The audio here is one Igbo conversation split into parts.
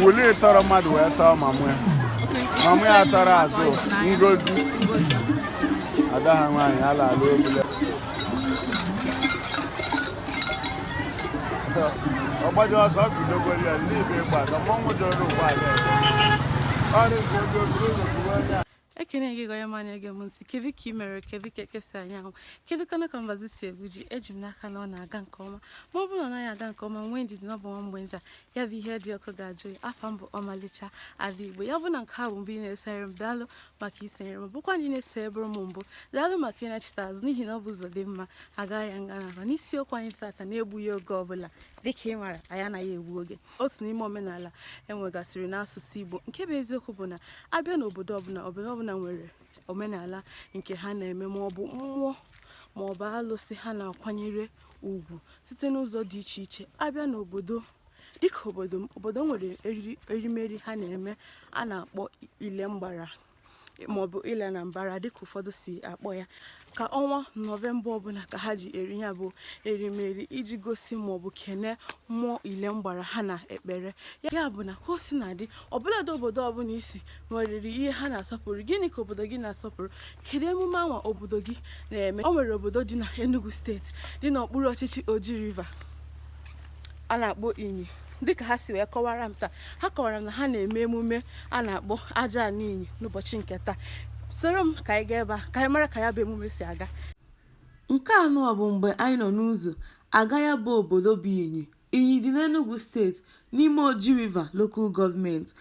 Wuli tọrọ mmadụ wee tọọ mamụ ya. Mamụ ya tọrọ azụ Ngozi. Ada ha nwaanyị ala ala obule. Ọgbaji ọsọ bidogoro ya n'ibe ịgba atọ mmọnwụ doro ụgbọala ọrụ nke oge okporo ụzọ kwuru onye a. Ekene gị onye ma na-ege m ntị. Kedu ka ị mere? Kedu ka ekesa anyanwụ? Kedu ka ka mbazi si egwu ji? Eji m n'aka na ọ na-aga nke ọma. Ma ọ bụrụ na ọ naghị aga nke ọma, nwee ndidi na ọ bụ nwa mgbe nta ya bụ ihe dị ọkụ ga-ajụ ya. Afa m bụ Ọmalịcha Ada Igbo. Ya bụ na nke a bụ mbụ ị na-esonyere m, daalụ maka isonyere m. Bụkwa na ị na-esonyebụrụ m mbụ, daalụ maka ịnachite azụ, n'ihi na ọ bụ ụzọ dị mma agaghị ya ngalaba. N'isiokwu anyị tata, na-egbughị oge ọbụla, dịka ị mara, anyị anaghị egbu oge. Otu n'ime omenala enwegasịrị n'asụsụ Igbo, nke bụ eziokwu bụ na abịa n'obodo ọbụla, obodo ọbụla nwere omenala nke ha na-eme, ma ọ bụ mmụọ ma ọ bụ alụsị ha na-akwanyere ugwu site n'ụzọ dị iche iche. Abịa n'obodo dịka obodo m, obodo m nwere erimeri ha na-eme a na-akpọ ile mgbara maọbụ ile na mbara, dịka ụfọdụ si akpọ ya. Ka ọnwa Nọvemba ọbụla ka ha ji eri ya bụ erimeri iji gosi maọbụ kene mmụọ ile mgbara ha na ekpere. Ya bụ na ka o si na-adị, ọbụladị obodo ọbụla isi nweriri ihe ha na-asọpụrụ. Gịnị ka obodo gị na-asọpụrụ? Kedu emume anwa obodo gị na-eme? O nwere obodo dị na Enugu Steeti, dị n'okpuru ọchịchị Oji River, a na-akpọ Inyi. Dịka ha si wee kọwara m taa, ha kọwara m na ha na-eme emume a na-akpọ aja ana Inyi n'ụbọchị nke taa. Soro m ka anyị gaa ebe a ka anyị mara ka ya bụ emume si aga. Nke anọ bụ mgbe anyị nọ n'ụzọ aga ya bụ obodo bụ Inyi. Inyi dị n'Enugu Steeti, n'ime Oji River Local Government.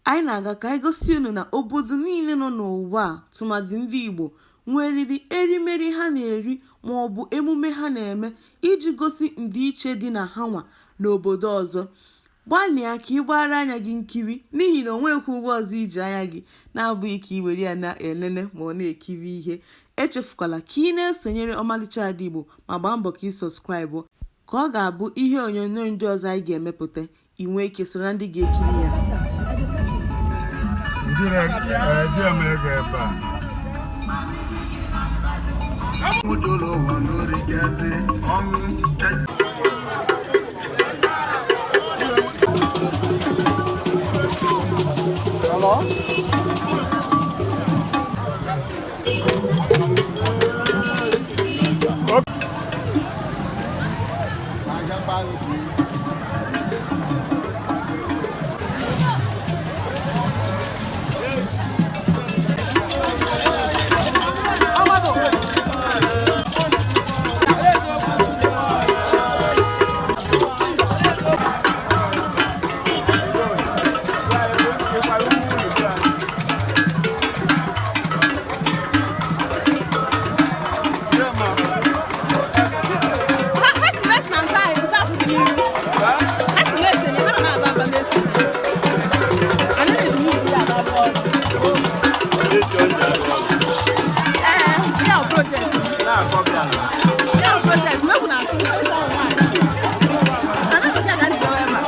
Anyị na-aga ka anyị gosi unu na obodo niile nọ n'ụwa a, tụmadị ndị Igbo, nweriri erimeri ha na-eri ma ọ bụ emume ha na-eme iji gosi ndịiche dị na ha nwa n'obodo ọzọ. Gbalịa ka ị gbara anya gị nkiri, n'ihi na o nwekwa ụgwọ ọzọ iji anya gị na-abụghị ka ị were ya na-elele ma ọ na-ekiri ihe. Echefukwala ka ị na-esonyere Ọmalịcha Ada Igbo, ma gbaa mbọ ka ị subscribe, ka ọ ga-abụ ihe onyonyo ndị ọzọ anyị ga-emepụta, ị nwee ike soro na ndị ga-ekiri ya. Eji m ego ebe a. Mujolo ụwa n'origazi ọnwụ. Hello? Ha si na nke anyị nke akwụghị n'iru. Ha si na-ese ha nọ na-aba aba na-ese. Anyị na-ebu ya aga ọrụ. Ee, ya bụ project. Ya bụ project. Mgbe na-atụ ịsa nwaanyị. Anyị na-abịa ga ndị ebe a.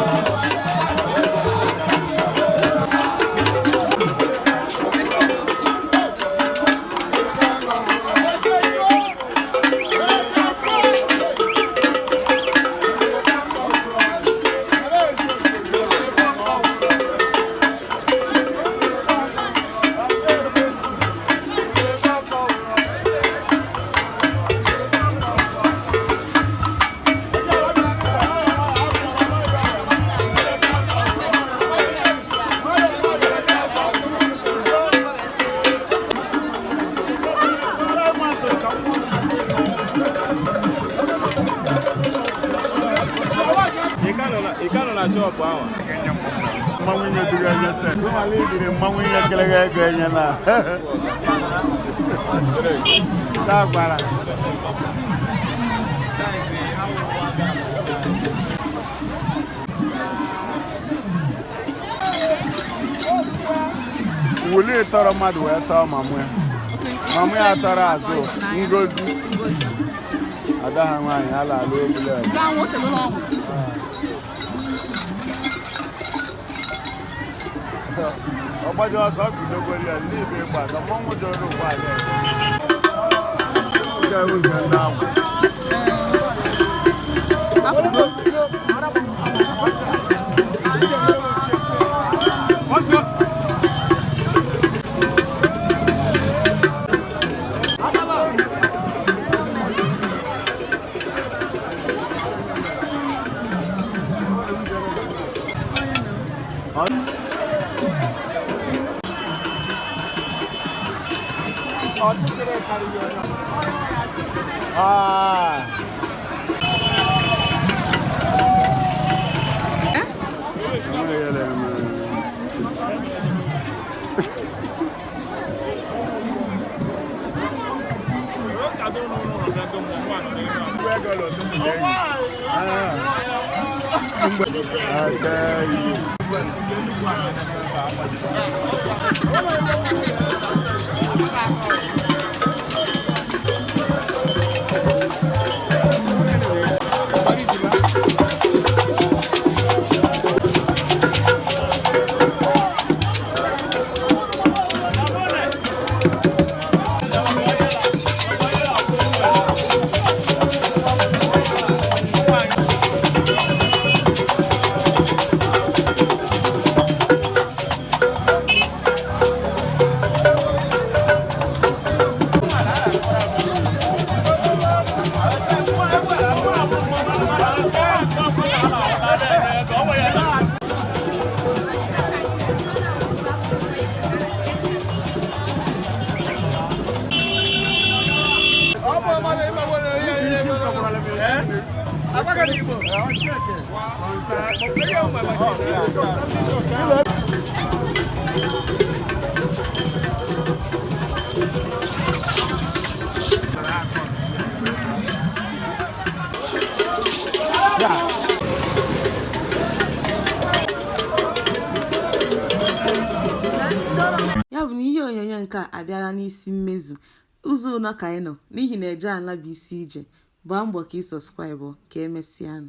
Ị ka nọ na shop ahụ? Mmanwụ inye duru enye sef. Nwale ibiri mmanwụ inye kelere ego enye na. Ta gwara. Wuli tọrọ mmadụ wee tọọ mamụ ya. Mamụ ya tọrọ azụ Ngozi. Ada ha nwaanyị ala ala obule. Ọgbaji ọsọ bidogoro ya n'ibe ịgba atọ mmọnwụ doro ụgbọala. Nke ụzọ ndị ahụ. Ah. Ya bụ na ihe onyonyo nke a abịala n'isi mmezu. Ụzọ ụnọ ka anyị nọ n'ihi na eje ala bụ isi ije. Gbaa mbọ ka ị subscribe. Ka emesịanụ.